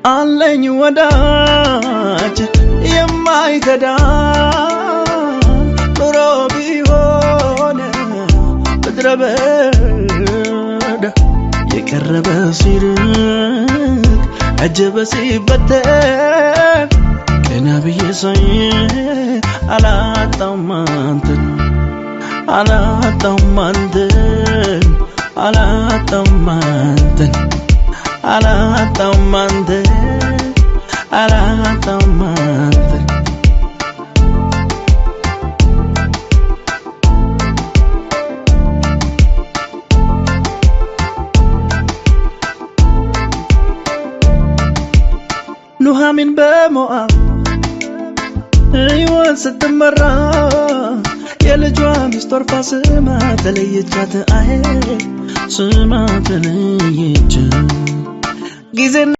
አለኝ ወዳጅ የማይከዳ፣ ኑሮ ቢሆን ምድረ በዳ፣ የቀረበ ሲርቅ አጀበ ሲበተን፣ ቀና ብዬ ሳይ አላጣም አንተን፣ አላጣም አንተን፣ አላጣም አንተን፣ አላጣም አንተን፣ አላጣም አንተን። ኑሃሚን በሞዓብ ሕይወት ስትመራ፣ የልጇ ሚስት ኦርፋ ስማ ተለየቻት፣ አይ ስማ ተለየቻት ጊዜና